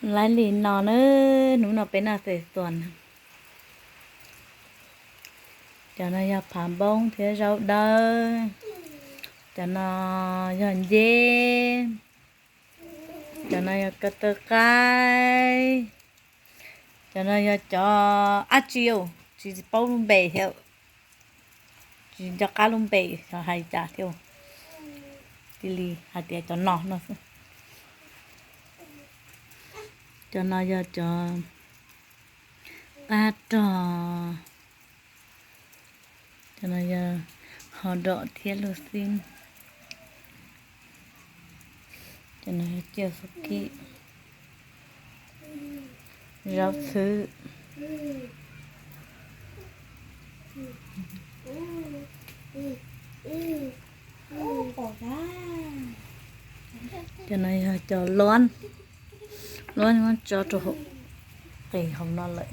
Laib li no na, hnub no peb noj xes xuas na. Cov no yog phav npoob thiab zaub dawb. Cov no yog nceb. Cov no yog ko taw qaib. Cov no yog cov dab tsi, tsis paub lub npe thiab, tsis nco qab lub npe xyov hais cas thiab. Cia li hais tias cov no no xwb. Cov no yog cov qab rog. Cov no yog ho dom thiab luj xib. Cov no yog ciaj xub kib, zaub txhwb. Cov no yog cov lob, lob muab tso rau hauv qis hauv no lawm.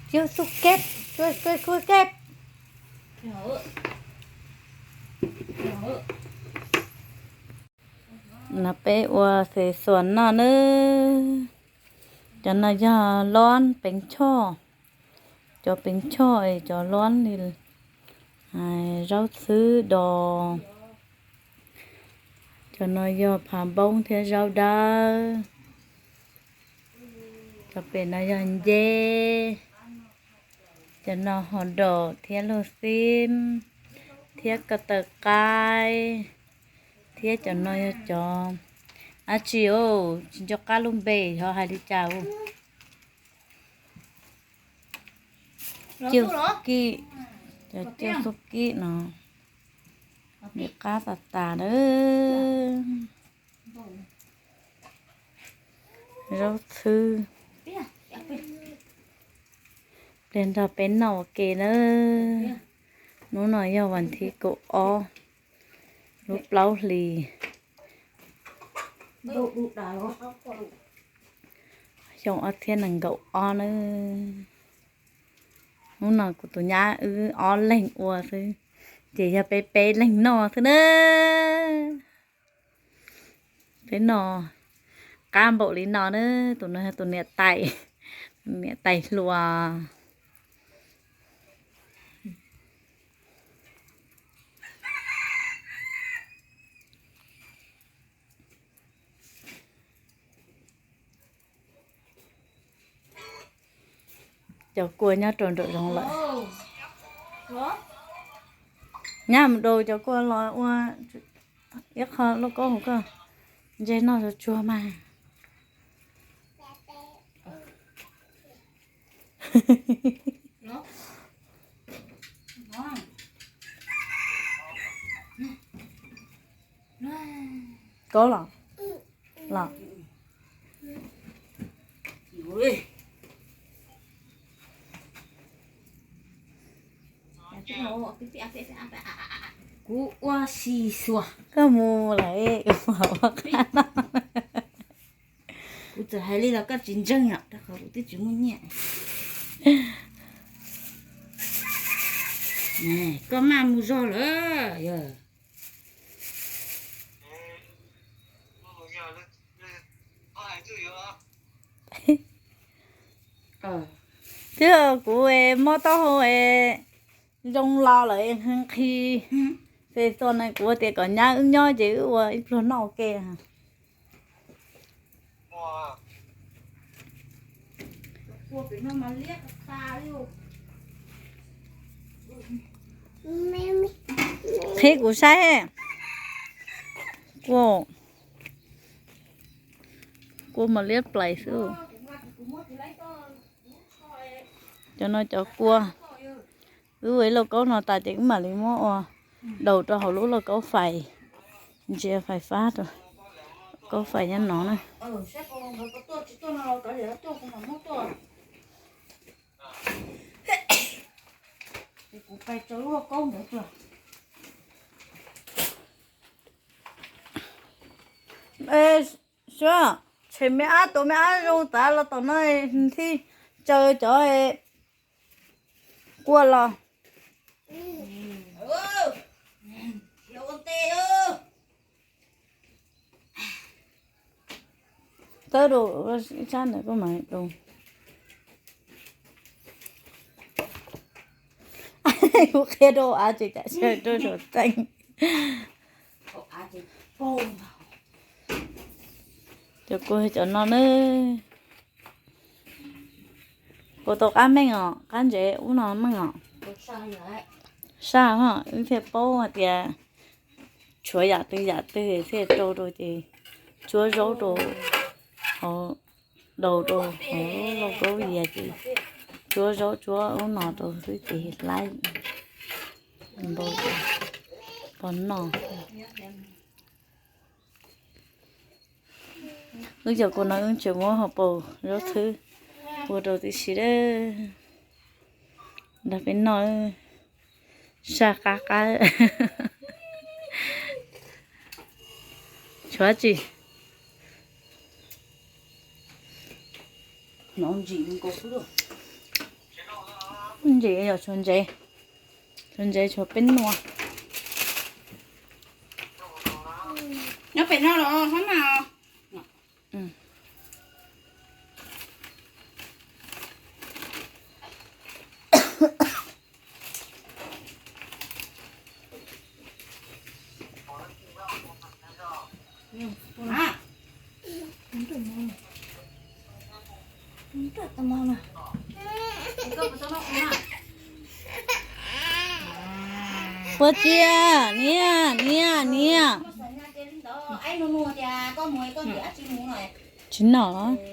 Ciaj xub kib, ciaj xub kib. No peb ua xes xuas noj nawb. Cov no yog lob peev choj, cov peev choj, cov lob li zaub txhwb dos. Cov no yog phav npoob thiab zaub dawb. Cov pem no yog nceb. Cov no ho dom thiab luj xib, thiab ko taw qaib, thiab cov no yog cov dab tsi, tsis nco qab lub npe xyov hais li cas. Ciaj xub kib, cov ciaj xub kib no, nws qab tas tas na. Zaub txhwb. Pliag nrog peb noj ua ke nawb. Hnub no yog vas thib kaum ob lub plaub hlis xyoo ob txhiab nees nkaum ob nawb. Hnub no kuv tus nyab wb ob leeg ua xwb, ces yog peb peb leeg noj xwb na. Peb noj qab npaum li no na. Tus no yog tus niam tais, niam tais hluas. Cov kua nyob rau nraum zoov lawm. Nyab mus daus cov kua los ua ib qho lauj kaub hauv koj, ntsej noj tsuag tsuag mas. Kaub los los. Kuv ua si xuas. Koj mus lawm, kuv txawm hais li los koj tsis ntseeg yom, rau qhov kuv twb tsis muaj nyiaj. Koj maj mus zog lawm yog. Twb kuv mob taub hau zoo los lawm nqhis. Ces xo na kuv tias kom nyab wb nyob ces wb ua ib pluag noj ua ke. Qhib kuv saib. Kua, kua mas liab plais xwb. Cov no cov kua, wb ua ib lauj kaub no tas ces wb mam li muab ua daus rau hauv lub lauj kaub fais, ntsia fais fab rau, kaub fais nyob no na. Suav, tshem me ab, tus me ab zoo tas los tom no thiaj tsaws cov kua los. Tawb rau sab ntawd koj mam rau. Kuv qhia rau av tses tam sim rau saum teej. Cov kua cov no na. Puas tau qab meej os, qab ntsev ub no meej os. Saj, wb thiaj paub hais tias tshuav yam twg yam twg thiaj rau rau ces tsuab zaub rau hauv, daus rau hauv lauj kaub yias ces tsuab zaub tsuab ub no rau xwb ces laib npau pov noj. Wb cov kua no wb tseem muab hauv paus zaub txhwb ua rau tib si dab. Nrog peb noj, saj qab qab. Tshuav tsi? Ntsim yog tshuav ntsev, tshuav ntsev tshuav peb nua. Nyob pem no los hab mas. Puas tsia, niam, niam, niam. Tsis noj los?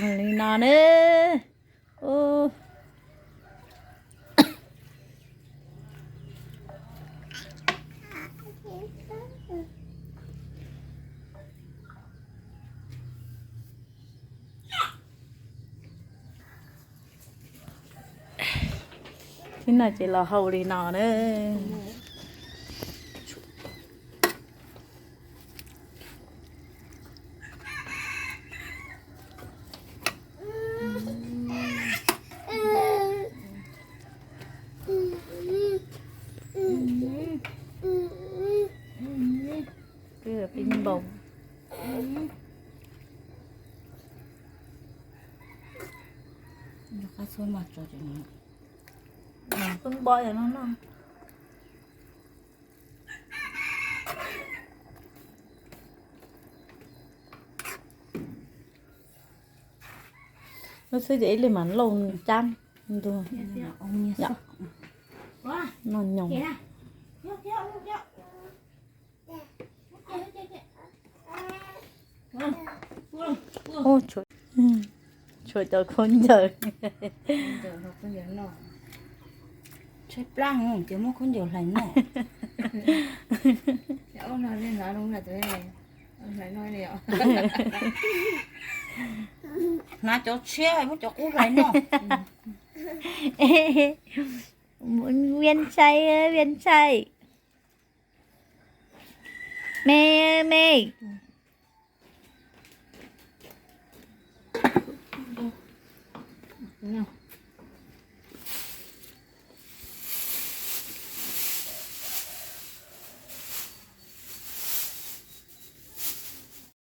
Ua li no na. Tib no ces los hau li no na. Peb npau. Qab txhua mas tso, peb npau no no. Lub xwb ces ib leeg mas lauj cab ntug. Noj nyoos. Tshuav cov khaub ncaws. Tshaib plab ces muab khaub ncaws hlais noj. Hnav cov tshiab muab cov qub hlais noj. Viaj ntshai, viaj ntshai. Me, me.